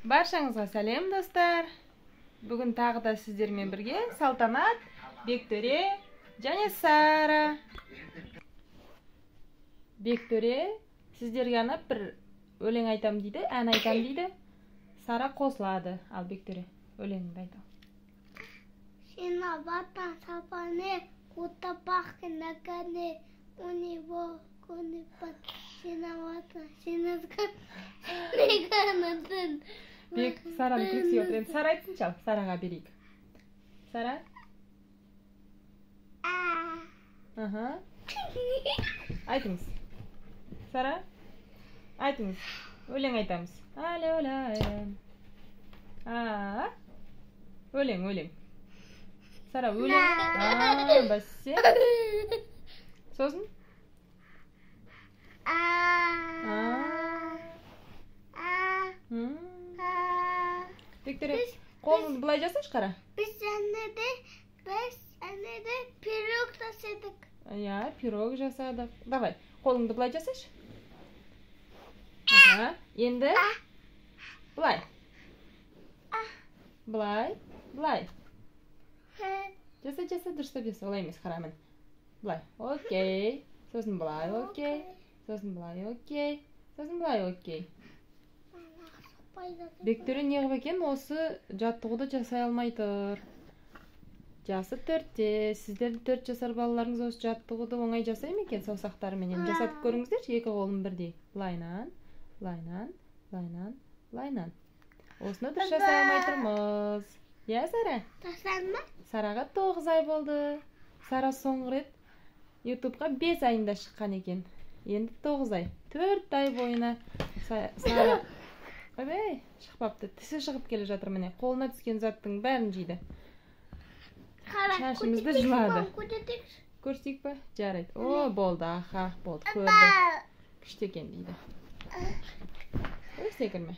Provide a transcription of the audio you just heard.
Баршаңызға сәлем, достар. Бүгін тағы да сіздермен бірге Салтанат, Бектөре және Сара. Бектөре сіздерге арнап бір өлең айтам дейді, ән айтам дейді. Сара қосылады. Ал Бектөре, өлеңіңді айт. Сина сапане, кутапах накане, у него конепат, синавата, синазган. Бек, Сараны күлкісі отыр. Енді Сара айтсыншы, ал Сараға берейік. Сара? Аха. Айтыңыз. Сара? Айтыңыз. Өлең айтамыз. А. Өлең, өлең. Сара, өлең. А, бәсе. Сосын? А. Бектөре, қолыңды былай жасашы, қара. Біз әнеде пирог жасадық. Иә, пирог жасадық. Давай, қолыңды былай жасашы. Аха, енді былай. Былай, былай. Жаса, жаса, дұрыстап жаса. Олай емес, қара, міне. Былай, окей. Сосын былай, окей. Сосын былай, окей. Сосын былай, окей. Бектөре неғып екен осы жаттығуды жасай алмай тұр. Жасы 4-те. Сіздердің 4 жасар балаларыңыз осы жаттығуды оңай жасай ма екен саусақтарыменен? Жасатып көріңіздерші, екі қолын бірдей. Былайынан, былайынан, былайынан, былайынан. Осыны дұрыс жасай алмай тұрмыз. Иә, Сара? Жасадың ба? Сараға 9 ай болды. Сара соңғы рет YouTube-қа 5 айында шыққан екен. Енді 9 ай. 4 ай бойына Сара ойбай, шықпапты. Тісі шығып келе жатыр міне. Қолына түскен заттың бәрін жейді. Шашымызды жылады. Көрсек па? Жарайды. О, болды, аха, болды, көрді. Күшті екен дейді. Ой, секірме.